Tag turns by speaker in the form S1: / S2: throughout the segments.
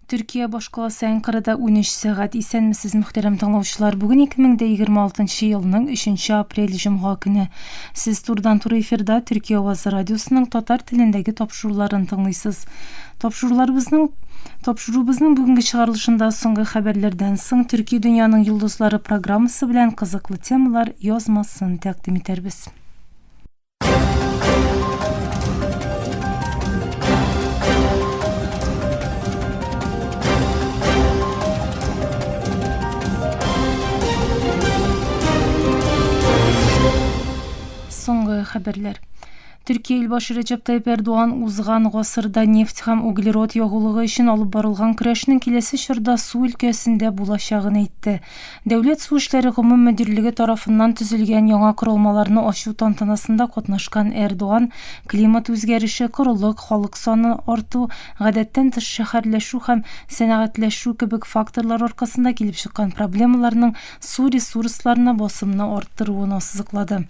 S1: Төркия башкаласы Әнкарада 13 сәгать. Исәнмесез, мөхтәрәм тыңлаучылар. Бүген 2026 елның 3 апрель җомга көне. Сез турыдан-туры эфирда Төркия авазы радиосының татар телендәге тапшыруларын тыңлыйсыз. Тапшыруларыбызның Тапшыруыбызның бүгенге чыгарылышында соңгы хәбәрләрдән соң Төрки дөньяның йолдызлары программасы белән кызыклы темалар язмасын тәкъдим итәрбез. Соңгы хәбәрләр. Төркия илбашы Рәҗәп Тайип Эрдоган узган гасырда нефть һәм углерод ягулыгы өчен алып барылган көрәшнең киләсе чорда су өлкәсендә булачагын әйтте. Дәүләт су эшләре гомум мөдирлеге тарафыннан төзелгән яңа корылмаларны ачу тантанасында катнашкан Эрдоган климат үзгәреше, корылык, халык саны арту, гадәттән тыш шәһәрләшү һәм сәнәгатьләшү кебек факторлар аркасында килеп чыккан проблемаларның су ресурсларына басымны арттыруын ассызыклады.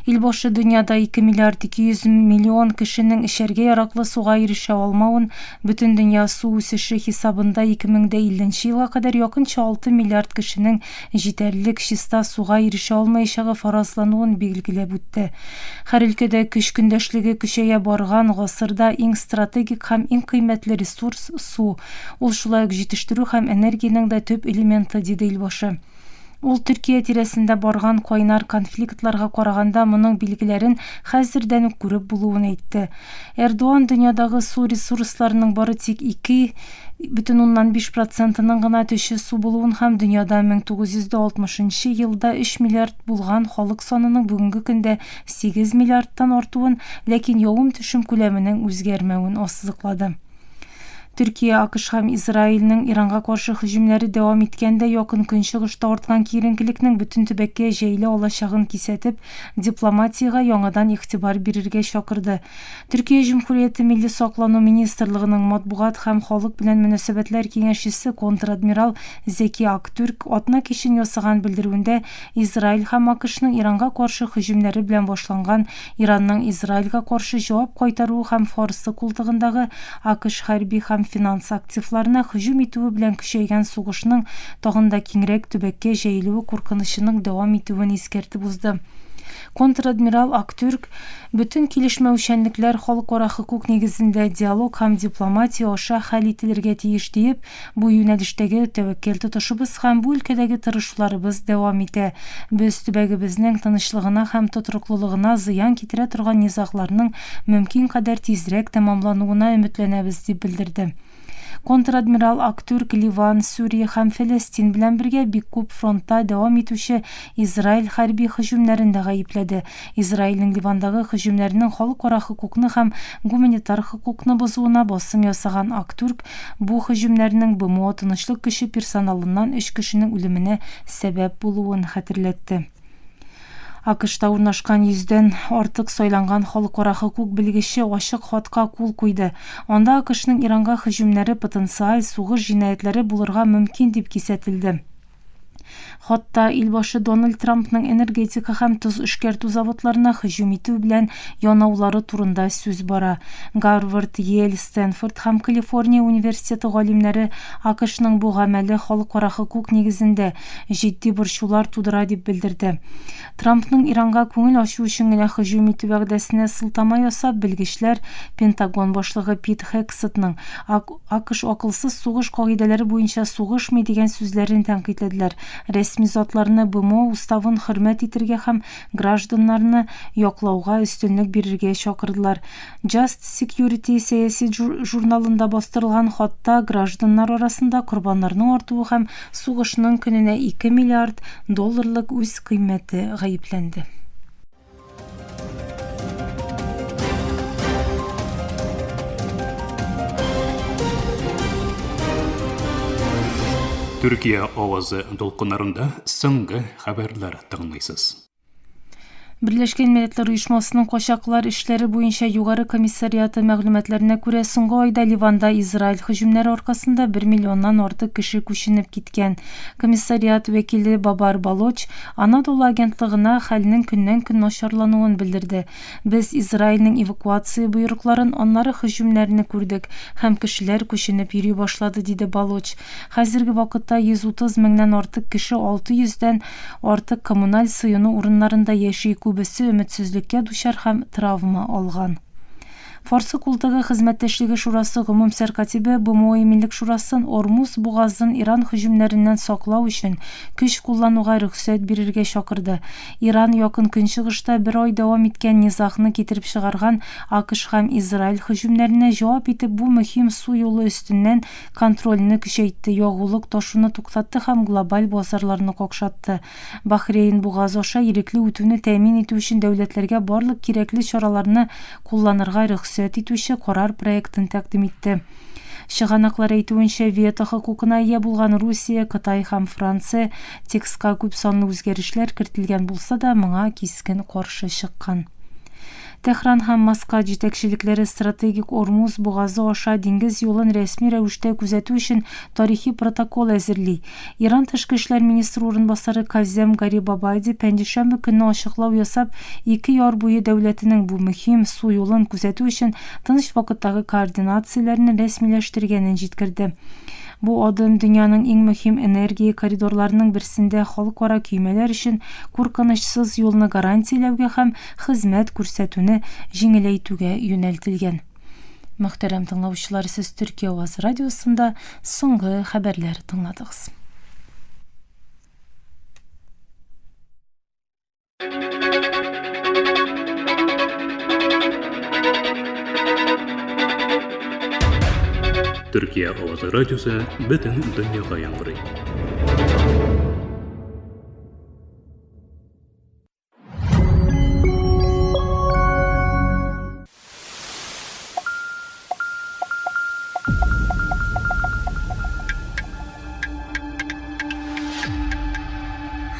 S1: Илбашы дөньяда 2 миллиард 200 миллион кешенең эчәргә яраклы суга ирешә алмавын, Бөтендөнья су үсеше хисабында 2050 нче елга кадәр якынча 6 миллиард кешенең җитәрлек чиста суга ирешә алмаячагы фаразлануын билгеләп үтте. Һәр өлкәдә көч көндәшлеге көчәя барган гасырда иң стратегик һәм иң кыйммәтле ресурс, су. Ул шулай ук җитештерү һәм энергиянең дә төп элементы, диде Илбашы. Ул Төркия тирәсендә барган кайнар конфликтларга караганда моның билгеләрен хәзердән үк күреп булуын әйтте. Эрдоан дөньядагы су ресурсларының бары тик 2,5 процентының гына төче су булуын һәм дөньяда 1960 нчы елда 3 миллиард булган халык санының бүгенге көндә 8 миллиардтан артуын, ләкин явым-төшем күләменең үзгәрмәвен ассызыклады. Төркия, АКШ һәм Израильнең Иранга каршы һөҗүмнәре дәвам иткәндә, Якын Көнчыгышта арткан киеренкелекнең бөтен төбәккә җәелә алачагын кисәтеп, дипломатиягә яңадан игътибар бирергә чакырды. Төркия Җөмһүрияте Милли саклану министрлыгының матбугат һәм халык белән мөнәсәбәтләр киңәшчесе контр-адмирал Зәки Актүрк атна кичен ясаган белдерүендә Израиль һәм АКШның Иранга каршы һөҗүмнәре белән башланган Иранның Израильгә каршы җавап кайтаруы һәм Фарсы култыгындагы АКШ хәрби һәм финанс активларына һөҗүм итүе белән көчәйгән сугышның тагын да киңрәк төбәккә җәелүе куркынычының дәвам итүен искәртеп узды. Контр-адмирал Актүрк, Бөтен килешмәүчәнлекләр халыкара хокук нигезендә диалог һәм дипломатия аша хәл ителергә тиеш, диеп, Бу юнәлештәге тәвәккәл тотышыбыз һәм бу өлкәдәге тырышуларыбыз дәвам итә. Без төбәгебезнең тынычлыгына һәм тотрыклылыгына зыян китерә торган низагларның мөмкин кадәр тизрәк тәмамлануына өметләнәбез, дип белдерде. Контр-адмирал Актүрк Ливан, Сүрия һәм Фәләстин белән бергә бик күп фронтта дәвам итүче Израиль хәрби һөҗүмнәрен дә гаепләде. Израильнең Ливандагы һөҗүмнәренең халыкара хокукны һәм гуманитар хокукны бозуына басым ясаган Актүрк бу һөҗүмнәрнең БМО тынычлык көче персоналыннан өч кешенең үлеменә сәбәп булуын хәтерләтте. АКШта урнашкан йөздән артык сайланган халыкара хокук белгече ачык хатка кул куйды. Анда АКШның Иранга һөҗүмнәре потенциаль сугыш җинаятьләре булырга мөмкин дип кисәтелде. Хатта илбашы Дональд Трампның энергетика һәм тоз эшкәртү заводларына һөҗүм итү белән янаулары турында сүз бара. Гарвард, Йель, Стэнфорд һәм Калифорния университеты галимнәре АКШның бу гамәле халыкара хокук нигезендә җитди борчулар тудыра дип белдерде. Трампның Иранга күңел ачу өчен генә һөҗүм итү вәгъдәсенә сылтама ясап, белгечләр Пентагон башлыгы Пит Хегсетның АКШ акылсыз сугыш кагыйдәләре буенча сугышмый дигән сүзләрен тәнкыйтьләделәр. Рәсми затларны БМО уставын хөрмәт итергә һәм гражданнарны яклауга өстенлек бирергә чакырдылар. Just Security сәяси журналында бастырылган хатта гражданнар арасында корбаннарның артуы һәм сугышның көненә 2 миллиард долларлык үз кыйммәте гаепләнде.
S2: Төркия авазы дулкыннарында соңгы хәбәрләр тыңлыйсыз.
S1: Берләшкән Милләтләр Оешмасының качаклар эшләре буенча югары комиссариаты мәгълүматларына күрә, соңгы айда Ливанда Израиль һөҗүмнәре аркасында бер миллионнан артык кеше күченеп киткән. Комиссариат вәкиле Бабар Балоч Анадолу агентлыгына хәлнең көннән-көн начарлануын белдерде. Без Израильнең эвакуация боерыкларын, аннары һөҗүмнәрне күрдек һәм кешеләр күченеп йөри башлады, диде Балоч. Хәзерге вакытта 130 меңнән артык кеше 600 дән артык коммуналь сыену урыннарында яши, күбесе өметсезлеккә дучар һәм травма алган. Фарсы култыгы хезмәттәшлеге шурасы гомум сәркатибе БМО Иминлек шурасын Ормуз бугазын Иран һөҗүмнәреннән саклау өчен көч куллануга рөхсәт бирергә чакырды. Иран Якын Көнчыгышта бер ай дәвам иткән низагны китереп чыгарган АКШ һәм Израиль һөҗүмнәренә җавап итеп бу мөһим су юлы өстеннән контрольне көчәйтте, ягулык ташуны туктатты һәм глобаль базарларны какшатты. Бахрейн бугазы аша ирекле үтүне тәэмин итү өчен дәүләтләргә барлык кирәкле чараларны кулланырга рөхсәт итүче карар проектын тәкъдим итте. Чыганаклар әйтүенчә, вето хокукына ия булган Русия, Кытай һәм Франция текстка күп санлы үзгәрешләр кертелгән булса да, моңа кискен каршы чыккан. Тәһран һәм Маскат җитәкчелекләре стратегик Ормуз бугазы аша диңгез юлын рәсми рәвештә күзәтү өчен тарихи протокол әзерли. Иран тышкы эшләр министры урынбасары Казем Гарибабади пәнҗешәмбе көнне ачыклау ясап, ике яр буе дәүләтенең бу мөһим су юлын күзәтү өчен тыныч вакыттагы координацияләрне рәсмиләштергәнен җиткерде. Бу адым дөньяның иң мөһим энергия коридорларының берсендә халыкара көймәләр өчен куркынычсыз юлны гарантияләүгә һәм хезмәт күрсәтүне җиңеләйтүгә юнәлтелгән. Мөхтәрәм тыңлаучылар, сез Төркия авазы радиосында соңгы хәбәрләр тыңладыгыз.
S2: Төркия авазы радиосы бөтен дөньяга яңгырый.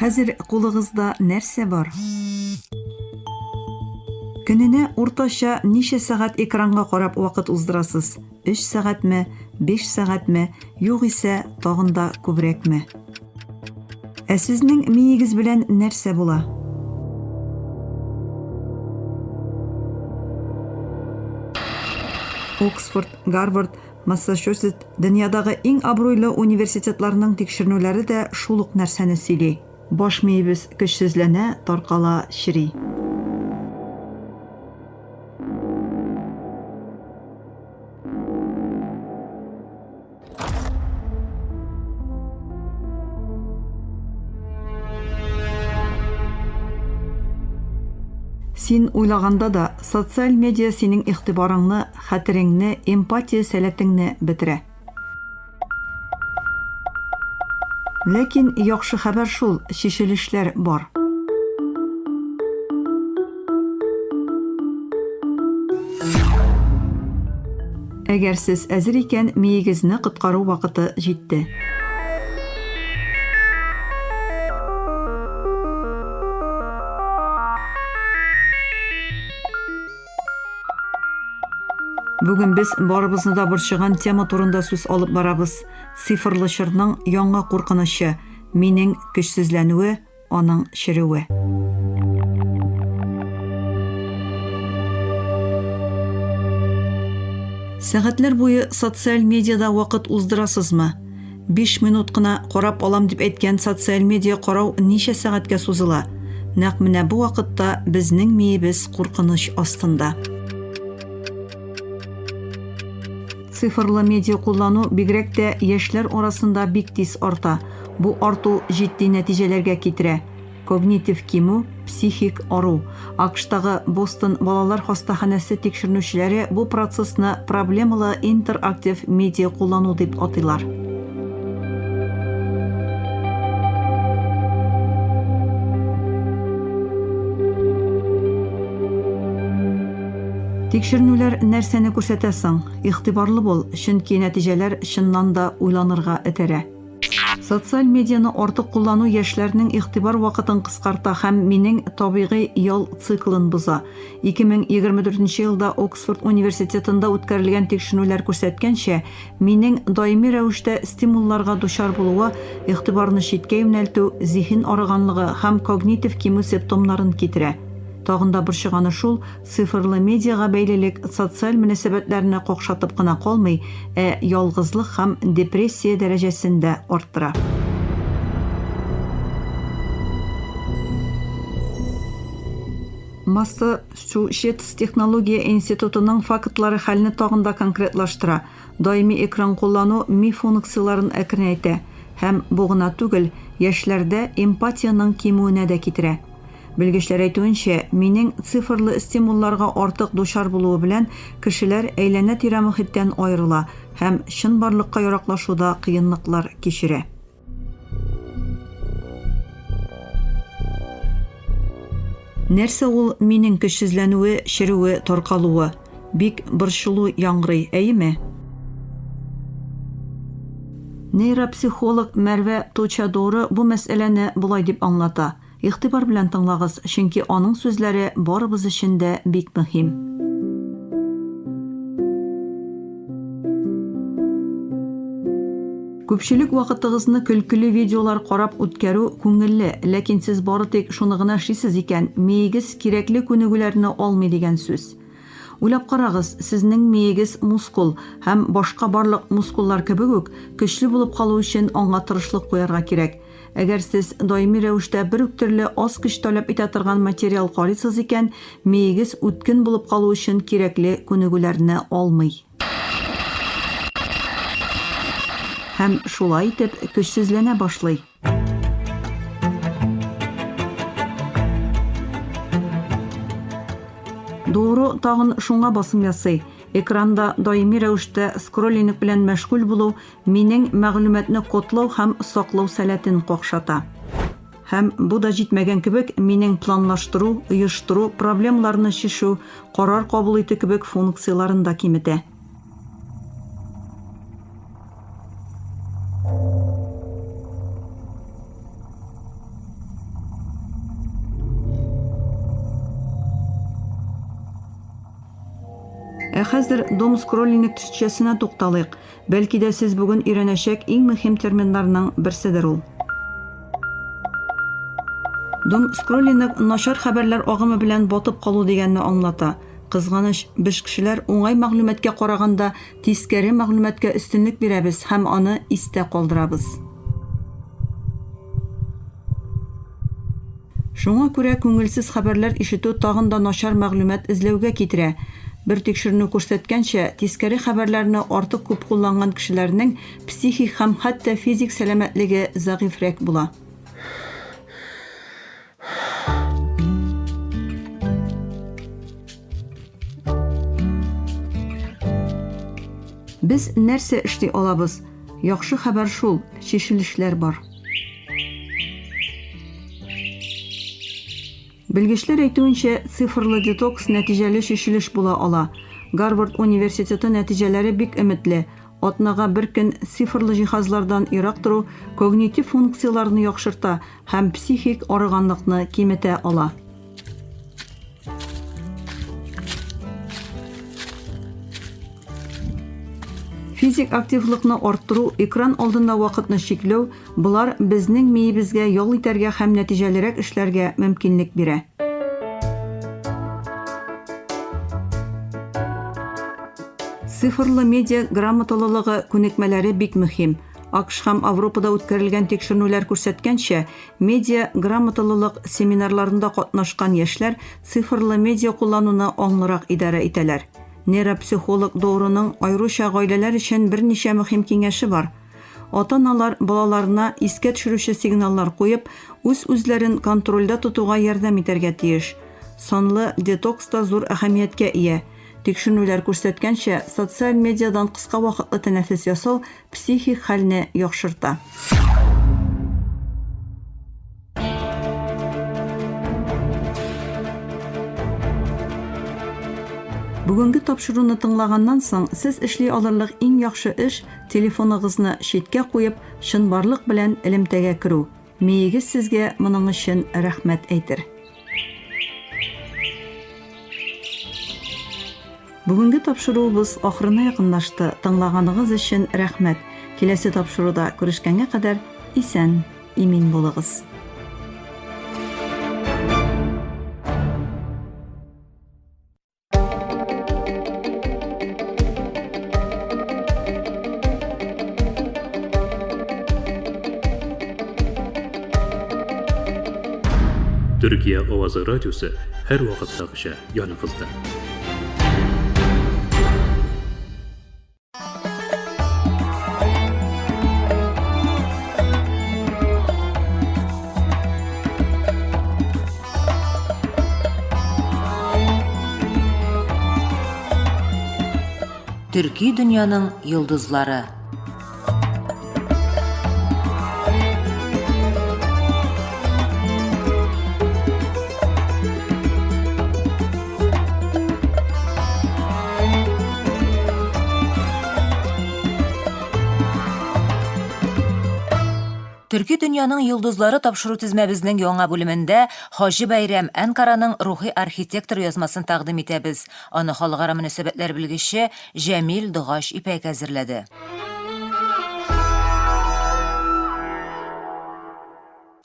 S3: Хәзер кулыгызда нәрсә бар? Көненә уртача ничә сәгать экранга карап вакыт уздырасыз? Өч сәгатьме, биш сәгатьме, югыйсә тагын да күбрәкме? Ә сезнең миегез белән нәрсә була? Оксфорд, Гарвард, Массачусетс, дөньядагы иң абруйлы университетларның тикшеренүләре дә шул ук нәрсәне сөйли. Баш миебез көчсезләнә, таркала, чери. Син уйлаганда да, социаль медиа синең игътибарыңны, хәтереңне, эмпатия сәләтеңне бетерә. Ләкин яхшы хәбәр шул, чишелешләр бар. Әгәр сез әзер икән, миегезне коткару вакыты җитте. Бүген без барыбызны да борчыган тема турында сүз алып барабыз. Цифрлы чорның яңа куркынычы, минең көчсезләнүе, аның черүе. Сәгатьләр буе социаль медиада вакыт уздырасызмы? 5 минут кына карап алам дип әйткән социаль медиа карау ничә сәгатькә сузыла? Нәкъ менә бу вакытта безнең миебез куркыныч астында. Цифрлы медиа куллану бигрәк тә яшьләр арасында бик тиз арта. Бу арту җитди нәтиҗәләргә китерә, когнитив кимү, психик ару. АКШтагы Бостон балалар хастаханәсе тикшеренүчеләре бу процессны проблемалы интерактив медиа куллану дип атыйлар. Тикшеренүләр нәрсәне күрсәтә соң? Игътибарлы бул, чөнки нәтиҗәләр чыннан да уйланырга этәрә. Социаль медианы артык куллану яшьләрнең игътибар вакытын кыскарта һәм минең табигый ял циклын боза. 2024 елда Оксфорд университетында үткәрелгән тикшеренүләр күрсәткәнчә, минең даими рәвештә стимулларга дучар булуы игътибарны читкә юнәлтү, зиһен арыганлыгы һәм когнитив кимү симптомнарын китерә. Тагын да борчыганы шул, цифрлы медиага бәйлелек социаль мөнәсәбәтләрне какшатып кына калмый, ә ялгызлык һәм депрессия дәрәҗәсен дә арттыра. Массачусетс технология институтының фактлары хәлне тагын да конкретлаштыра, даими экран куллану ми функцияләрен әкренәйтә һәм, бу гына түгел, яшьләрдә эмпатиянең кимүенә дә китерә. Белгечләр әйтүенчә, минең цифрлы стимулларга артык дучар булуы белән кешеләр әйләнә-тирә мохиттән аерыла һәм чынбарлыкка яраклашуда кыенлыклар кичерә. Нәрсә ул минең көчсезләнүе, черүе, таркалуы? Бик борчылу яңгырый, әйеме? Нейропсихолог Мәрвә Точадоро бу мәсьәләне болай дип аңлата, Игътибар белән тыңлагыз, чөнки аның сүзләре барыбыз өчен дә бик мөһим. Күпчелек вакытыгызны көлкеле видеолар карап үткәрү күңелле, ләкин сез бары тик шуны гына эшлисез икән, миегез кирәкле күнегүләрне алмый дигән сүз. Уйлап карагыз, сезнең миегез мускул, һәм башка барлык мускуллар кебек үк, көчле булып калу өчен аңа тырышлык куярга кирәк. Әгәр сез даими рәвештә бер үк төрле аз көч таләп итә торган материал карыйсыз икән, миегез үткен булып калу өчен кирәкле күнегүләрне алмый. Һәм шулай итеп көчсезләнә башлый. Доуро тагын шуңа басым ясый, экранда даими рәвештә скроллинг белән мәшгуль булу Минең мәгълүматны кодлау һәм саклау сәләтен какшата. Һәм, бу да җитмәгән кебек, минең планлаштыру, оештыру, проблемаларны чишү, карар кабул итү кебек функцияләрен да киметә. Ә хәзер думскроллинг төшенчәсенә тукталыйк. Бәлки дә сез бүген өйрәнәчәк иң мөһим терминнарның берседер ул. Думскроллинг начар хәбәрләр агымы белән батып калу дигәнне аңлата. Кызганыч, без кешеләр уңай мәгълүматка караганда тискәре мәгълүматка өстенлек бирәбез һәм аны истә калдырабыз. Шуңа күрә күңелсез хәбәрләр ишетү тагын да начар мәгълүмат эзләүгә китерә. Бер тикшеренү күрсәткәнчә, тискәре хәбәрләрне артык күп кулланган кешеләрнең психик һәм хәтта физик сәламәтлеге зәгыйфьрәк була. Без нәрсә эшли алабыз? Яхшы хәбәр шул, чишелешләр бар. Белгечләр әйтүенчә, цифрлы детокс нәтиҗәле чишелеш була ала. Гарвард университеты нәтиҗәләре бик өметле, атнага бер көн цифрлы җиһазлардан ерак тору когнитив функцияләрне яхшырта һәм психик арыганлыкны киметә ала. Физик активлыкны арттыру, экран алдында вакытны чикләү, болар безнең миебезгә ял итәргә һәм нәтиҗәлерәк эшләргә мөмкинлек бирә. Цифрлы медиа грамоталылыгы күнекмәләре бик мөһим. АКШ һәм Авропада үткәрелгән тикшеренүләр күрсәткәнчә, медиа грамоталылык семинарларында катнашкан яшьләр цифрлы медиа куллануны аңлырак идарә итәләр. Нейропсихолог Доуроның аеруча гаиләләр өчен берничә мөһим киңәше бар. Ата-аналар балаларына искә төшерүче сигналлар куеп, үз-үзләрен контрольдә тотуга ярдәм итәргә тиеш. Санлы детокс та зур әһәмияткә ия. Тикшеренүләр күрсәткәнчә, социаль медиадан кыска вакытлы тәнәфес ясау психик хәлне яхшырта. Бүгенге тапшыруны тыңлаганнан соң, сез эшли алырлык иң яхшы эш, телефоныгызны читкә куеп, чынбарлык белән элемтәгә керү. Миегез сезгә моның өчен рәхмәт әйтер. Бүгенге тапшыруыбыз ахырына якынлашты. Тыңлаганыгыз өчен рәхмәт. Киләсе тапшыруда күрешкәнгә кадәр исән, имин булыгыз.
S2: Төркия авазы радиосы һәрвакыттагыча яныгызда.
S4: Төрки дөньяның йолдызлары. Төрки дөньяның йолдызлары тапшыру тезмәбезнең яңа бүлемендә Хаҗи Бәйрәм Әнкараның рухи архитектор язмасын тәкъдим итәбез. Аны халыкара мөнәсәбәтләр белгече Җәмил Догач Ипәк әзерләде.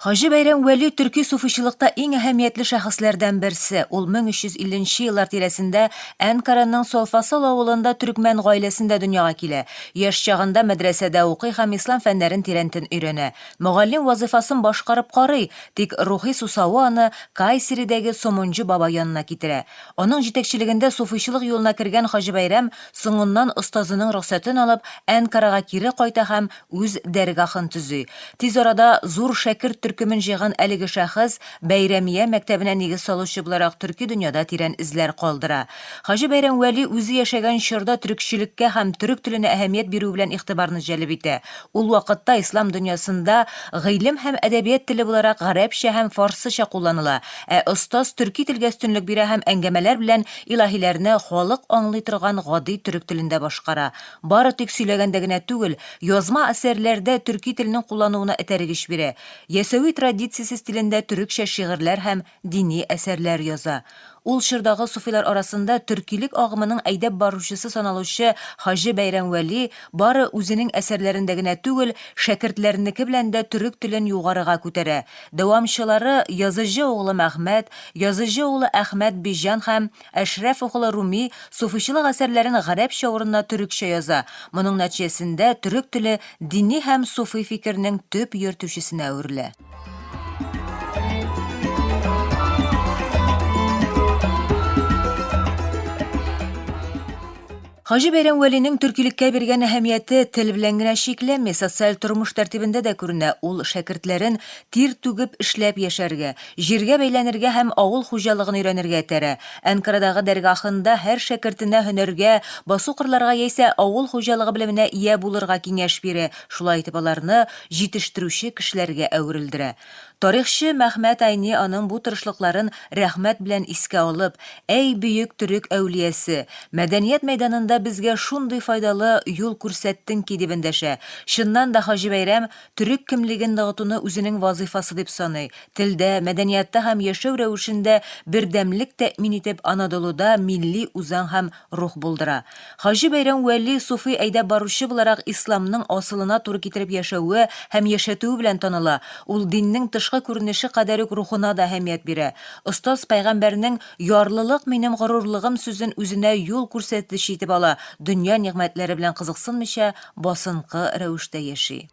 S4: Хаҗи Бәйрәм Вәли төрки суфыйчылыкта иң әһәмиятле шәхесләрдән берсе. Ул 1350 нче еллар тирәсендә Әнкараның Солфасал авылында төркмән гаиләсендә дөньяга килә. Яшь чагында мәдрәсәдә укый һәм ислам фәннәрен тирәнтен өйрәнә. Мөгаллим вазыйфасын башкарып карый, тик рухи сусавы аны Кайсеридәге Сомунҗы баба янына китерә. Аның җитәкчелегендә суфыйчылык юлына кергән Хаҗи Бәйрәм соңыннан остазының рөхсәтен алып, Әнкарага кире кайта һәм үз дәргахын төзи. Тиз арада зур шәкерт төркемен җыйган әлеге шәхес Бәйрәмия мәктәбенә нигез салучы буларак төрки дөньяда тирән эзләр калдыра. Хаҗи Бәйрәм Вәли үзе яшәгән чорда төрекчелеккә һәм төрек теленә әһәмият бирүе белән игътибарны җәлеп итә. Ул вакытта ислам дөньясында гыйлем һәм әдәбият теле буларак гарәпчә һәм фарсыча кулланыла, ә остаз төрки телгә өстенлек бирә һәм әңгәмәләр белән илаһиләрне халык аңлый торган гади төрек телендә башкара. Бары тик сөйләгәндә генә түгел, язма әсәрләрдә төрки телнең куллануына этәргеч бирә. Ясәви традициясе стилендә төрекчә шигырьләр һәм дини әсәрләр яза. Ул чордагы суфыйлар арасында төркилек агымының әйдәп баручысы саналучы Хаҗи Бәйрәм Вәли бары үзенең әсәрләрендә генә түгел, шәкертләренеке белән дә төрек телен югарыга күтәрә. Дәвамчылары Языҗы углы Мәхмәт, Языҗы углы Әхмәт Биҗан һәм Әшрәф углы Руми суфыйчылык әсәрләрен гарәпчә урынына төрекчә яза. Моның нәтиҗәсендә төрек теле дини һәм суфый фикернең төп йөртүчесенә әверелә. Хаҗи Бәйрәм Вәлинең төркилеккә биргән әһәмияте тел белән генә чикләнми, социаль тормыш тәртибендә дә күренә. Ул шәкертләрен тир түгеп эшләп яшәргә, җиргә бәйләнергә һәм авыл хуҗалыгын өйрәнергә этәрә. Әнкарадагы дәргахында һәр шәкертенә һөнәргә, басу-кырларга яисә авыл хуҗалыгы белеменә ия булырга киңәш бирә, шулай итеп аларны җитештерүче кешеләргә әверелдерә. Тарихчы Мәхмәт Айни аның бу тырышлыкларын рәхмәт белән искә алып, Әй, бөек төрек әүлиясе! Мәдәният мәйданында безгә шундый файдалы юл күрсәттең ки, дип эндәшә. Чыннан да Хаҗи Бәйрәм төрек кемлеген ныгытуны үзенең вазыйфасы дип саный, телдә, мәдәниятта һәм яшәү рәвешендә бердәмлек тәэмин итеп Анадолуда милли үзаң һәм рух булдыра. Хаҗи Бәйрәм Вәли суфый әйдәп баручы буларак исламның асылына туры китереп яшәве һәм яшәтүе белән таныла. Ул диннең тышкы күренеше кадәр үк рухына да әһәмият бирә. Остаз пәйгамбәрнең Ярлылык минем горурлыгым сүзен үзенә юл күрсәтүче итеп ала, дөнья нигъмәтләре белән кызыксынмыйча, басынкы рәвештә яши.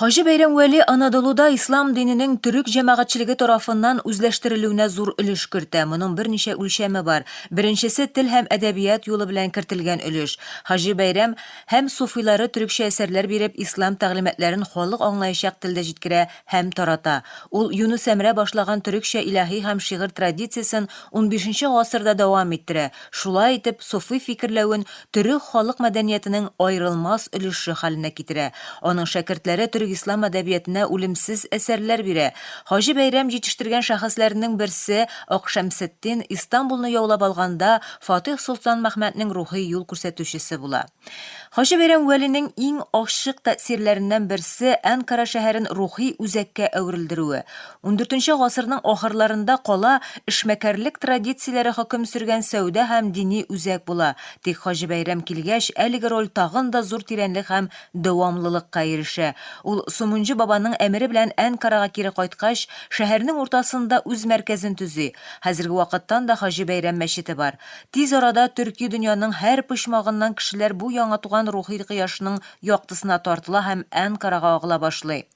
S4: Хаҗи Бәйрәм Вәли Анадолуда ислам диненең төрек җәмәгатьчелеге тарафыннан үзләштерелүенә зур өлеш кертә. Моның берничә үлчәме бар. Беренчесе, тел һәм әдәбият юлы белән кертелгән өлеш. Хаҗи Бәйрәм һәм суфыйлары төрекчә әсәрләр биреп, ислам тәгълиматларын халык аңлаячак телдә җиткерә һәм тарата. Ул Юныс Әмрә башлаган төрекчә илаһи һәм шигырь традициясен унбишенче гасырда дәвам иттерә. Шулай итеп, суфый фикерләвен төрек халык мәдәниятенең аерылмас өлеше хәленә китерә. Аның шәкертләре төрек ислам әдәбиятына үлемсез әсәрләр бирә. Хаҗи Бәйрәм җитештергән шәхесләрнең берсе Акшәмсетдин Истанбулны яулап алганда Фатыйх солтан Мәхмәтнең рухи юл күрсәтүчесе була. Хаҗи Бәйрәм Вәлинең иң ачык тәэсирләреннән берсе Әнкара шәһәрен рухи үзәккә әверелдерүе. Ундүртенче гасырның ахырларында кала эшмәкәрлек традицияләре хөкем сөргән сәүдә һәм дини үзәк була. Тик Хаҗи Бәйрәм килгәч, әлеге роль тагын да зур тирәнлек һәм дәвамлылыкка ирешә. Ул Сомунҗы бабаның әмере белән Әнкарага кире кайткач, шәһәрнең уртасында үз мәркәзен төзи. Хәзерге вакыттан да Хаҗи Бәйрәм мәчете бар. Тиз арада төрки дөньяның һәр почмагыннан кешеләр бу яңа туган рухи кояшның яктысына тартыла һәм Әнкарага агыла башлый.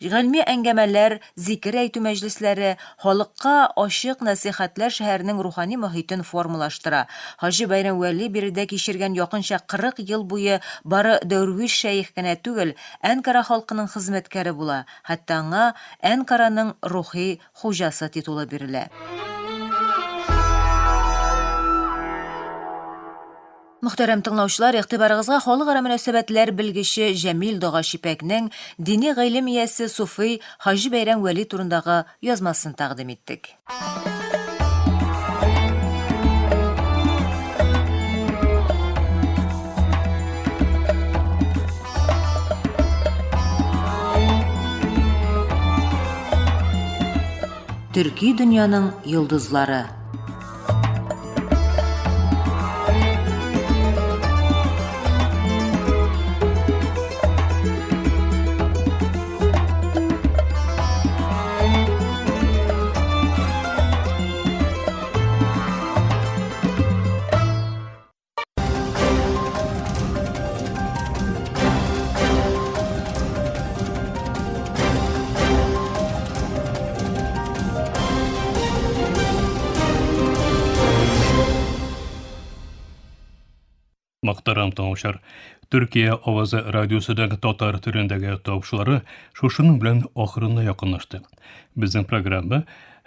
S4: Гыйльми әңгәмәләр, зикер әйтү мәҗлесләре, халыкка ачык нәсыйхәтләр шәһәрнең рухани мохитен формалаштыра. Хаҗи Бәйрәм Вәли биредә кичергән якынча 40 ел буе бары дәрвиш шәех кенә түгел, Әнкара халкының хезмәткәре була, хәтта аңа Әнкараның рухи хуҗасы титулы бирелә. Мөхтәрәм тыңлаучылар, игътибарыгызга халыкара мөнәсәбәтләр белгече Җәмил Догачипәкнең дини гыйлем иясе суфый Хаҗи Бәйрәм Вәли турындагы язмасын тәкъдим иттек. Төрки дөньяның йолдызлары.
S2: Мөхтәрәм тыңлаучылар, Төркия авазы радиосының татар телендәге тапшырулары шушының белән ахырына якынлашты. Безнең программа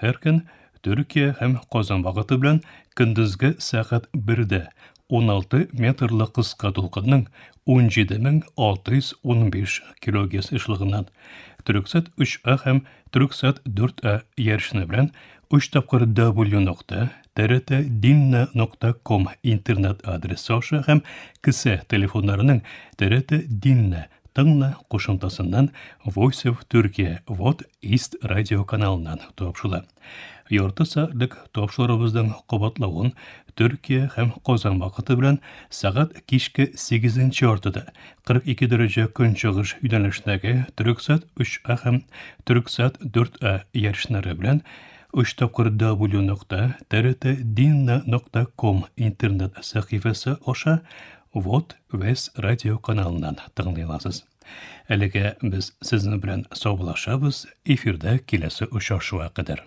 S2: һәр көн Төркия һәм Казан вакыты белән көндезге сәгать 1дә 16 метрлы кыска дулкынның 17615 килогерц ешлыгыннан Төрксат 3А һәм Төрксат 4А ярышны белән 3 тапкыр w нокта trtdinna.com интернет адресы аша һәм кесә телефоннарының TRT Dinna Тыңла кушымтасыннан Voice of Turkey Вот East радио каналыннан тапшыла. Ярты сәгатьлек тапшыруыбызның кабатлавын Төркия һәм Казан вакыты белән сәгать кичке 8 яртыда 42 дәрәҗә көнчыгыш юнәлешендәге Төрексат 3А һәм Төрексат 4А ярышлары белән 3 тапкыр w нокта trtdinna.com интернет сәхифәсе аша Вот Вес радио каналыннан тыңлый аласыз. Әлегә без сезнең белән саубуллашабыз, эфирда киләсе очрашуга кадәр.